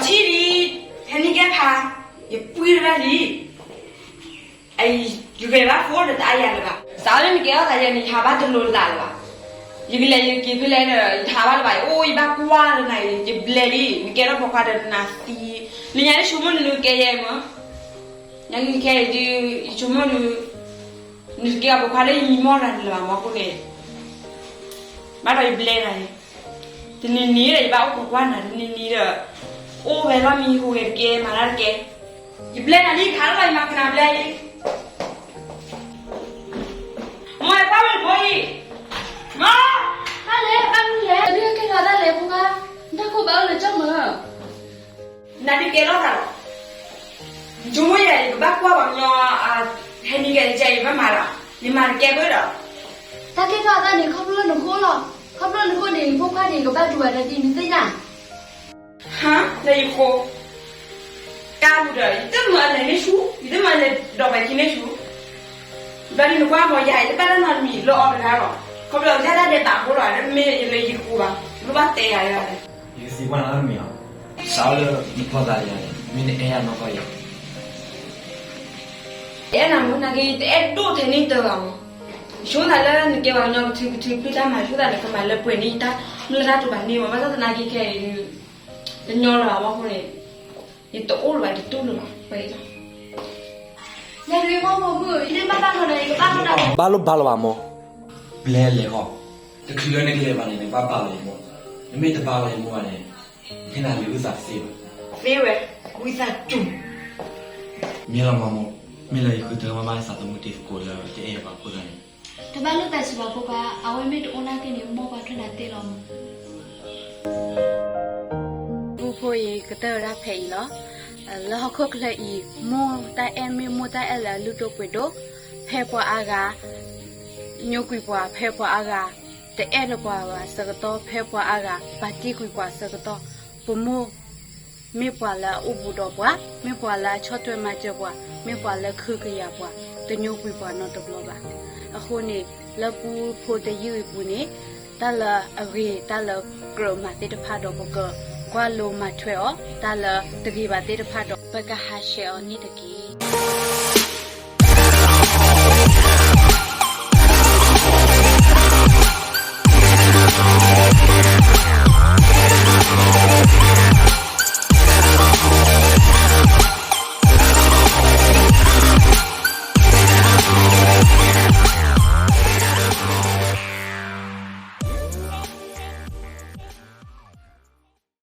ထံၣ်လံ, ဟဲနံၣ်ကဲဖး, ယပှံၢ်တၢ်လံ. ယဂဲၤဘၣ်ဖိဒီးတအါယၤလၢၤဘၣ်. စးလၢနကဲထီၣ်သးယဲန့ၣ် ယဟးဘၣ်တလိၤလၢ်လၢၤဘၣ်. ယကလဲၤယက့ၤဖဲလဲၣ်ဒီး ယတဟးဘၣ်လၢၤဘၣ်. အိၣ်ယဘၣ်ကွၢ်လၢနၤအံၤ ယဘျဲလံ. နကဲထီၣ်ပိာ်ခွါဒီးနသံ, လၢညါယဆိကမိၣ်နကဲယဲမး. နကဲယဲဒီး ယဆိကမိၣ်ဒီး နတကဲအပိာ်ခွါလၢယမီၢ်တဂၤန့ၣ်လၢၤဘၣ်မးအဃိန့ၣ်, ဘၣ်ဒီးယဘျဲနၤအံၤ. တနံၤနံၤဒီး ယဘၣ်အိၣ်ခိးကွၢ်နၤတနံၤနံၤဒီး, အိၣ်ဝဲလီၤမံဟူးဂဲၤတကဲ မၤတၢ်တကဲ. ယဘျဲနၤလံ ခးလၢယမၤကနၣ်ဘျဲလံ. မိၢ် ကွၢ်ဝဲနဖိအံၤ, မိၢ်, တၢ်လဲၣ် ဘၣ်မနုၤလဲၣ် ဒုးကဲထီၣ်တၢ်လဲၣ်ဖိခွါ, နတၢ်ခိၣ်ဘၣ်အိၣ်လၢကၠီမုၢ် နၤဒုးကဲထီၣ်သးလီၤ. ယဆိကမိၣ်ယဲ ယကဘၣ်ကွၢ်ပှၤကညီ ဟဲနံၣ်ကဲကဲ ယဘၣ်မၤလီၤ, ယမၤတကဲဘၣ်ဒီး. တၢ်ကဲထီၣ်အသးန့ၣ် ခီဖျိနဃိလီၤ. ခီဖျိနဃိန့ၣ် နဖိခွါန့ၣ် ကဘၣ်ဒူးဝဲဒီးဒ်နသ့ၣ်ညါ. ဟါ, လၢယဃိ, ကါပူၤဒီး ယတမၢအလဲၤန့ၢ်ဆူ, ယတမၢအလဲၤဒီးပှၤခံန့ၢ်ဆူ. ဘျီဒ်နကွၢ်မ့ၢ်ယၤ ယတဘၣ်တၢ်နီတမံၤလၢအီၤတဂၤလီၤ. ခီဖျိယဲဒၣ်ဒဲးဘးအဃိလီၤ, တမ့ၢ်ယလၢယဃိဘၣ်, ယဘၣ်တဲယၤလၢ ယကသံကွၢ်နၤတမံၤလီၤ. စးလၢနဖီသးယၤန့ၣ် မ့ၢ်နအဲၣ်ယၤနီၢ်ကီၢ်ယၤ. ယအဲၣ်နၤမ့ၢ်နာ်က့ ယတအဲၣ်ဒိၣ်ထဲန့ၣ်တၢ်ဘၣ်မး. ယဆိသးလၢနကဲပှၤကညီကထုကထုဖုတၢ်မၤ ယဆိသးလၢကမၤလၢပှဲၤန့ၣ် တၢ်မုၢ်လၢ်တၢ်တိာ်ဘၣ်န့ၣ်မး. ဘၣ်ဆၣ်သနာ်က့ခဲအံၤဒုး တညီလၢၤဘၣ်မးအဃိန့ၣ် ယတအိၣ်လၢၤဘၣ် ယတတူၢ်လၢၤဘၣ် ပှဲၤလီၤ. ယၤဒုးမ့ၢ်ဖိမုၣ် ယဒုးဘၣ်ဘၣ်လီၤဒီး ယကဘၣ်လီၤဒၣ် ဘၣ်လိၣ်ဘၣ်လီၤဘၣ်မး. ဘျဲလဲၤဃီ, တချုးလၢနကလဲၤဘၣ်န့ၣ် နဘၣ်ဘၣ်လီၤယမိၢ်, နမ့ၢ်တဘၣ်လီၤယမိၢ်ဘၣ်န့ၣ် နဟ့ၣ်နၤလံာ်ဝံသးတသ့ဘၣ်. သ့ဝဲ, ဝံသးစူၤ. မ့ၢ်လီၤမးမိၢ်, မ့ၢ်လၢယဃုထၢမးဘၣ် သးသမူတံၤသကိးလၢတအဲၣ်ဘၣ်အဃိသတးန့ၣ် တဘၣ်လိၣ်သးစံးဘၣ်ဖိခွါ, အဝဲမ့ၢ်တအိၣ်နာ်က့န့ၣ် မိၢ်ပှၢ်ထွဲနၤသ့လီၤမး. ပူဖိအံၤကတၢၢ်ဝဲဒၣ်ဖဲအံၤလီၤ. လၢဟီၣ်ခိၣ်ချၢအံၤ မိၢ်တၢ်အဲၣ်မ့ၢ်မိၢ်တၢ်အဲၣ်လၢအလုၢ်ဒိၣ်ပှ့ၤဒိၣ်, ဖဲပှၤအါဂၤ ညိကွံာ်ပှၤ, ဖဲပှၤအါဂၤ တအဲၣ်လၢပှၤဘၣ်ဆၢကတီၢ်, ဖဲပှၤအါဂၤ ပာ်တ့ၢ်ကွံာ်ပှၤဆၢကတီၢ်, ပမိၢ် မ့ၢ်ပှၤလၢအအိၣ်ဘူးဒီးပှၤ, မ့ၢ်ပှၤလၢအဆီၣ်ထွဲမၤစၢၤပှၤ, မ့ၢ်ပှၤလၢခုကယာ်ပှၤ, တညိကွံာ်ပှၤနီတဘျီဘၣ်. အဃိန့ၣ် လၢပူဖိတယုၢ်အံၤပူၤန့ၣ် တၢ်လၢအဂ့ၤ တၢ်လၢကြၢးမၤသ့ၣ်တဖၣ်ဒီး ပကကွၢ်လိမၤထွဲအီၤ, တၢ်လၢတဂ့ၤဘၣ်သ့ၣ်တဖၣ်ဒီး ပကဟးဆှဲးအီၤန့ၣ်တက့ၢ်.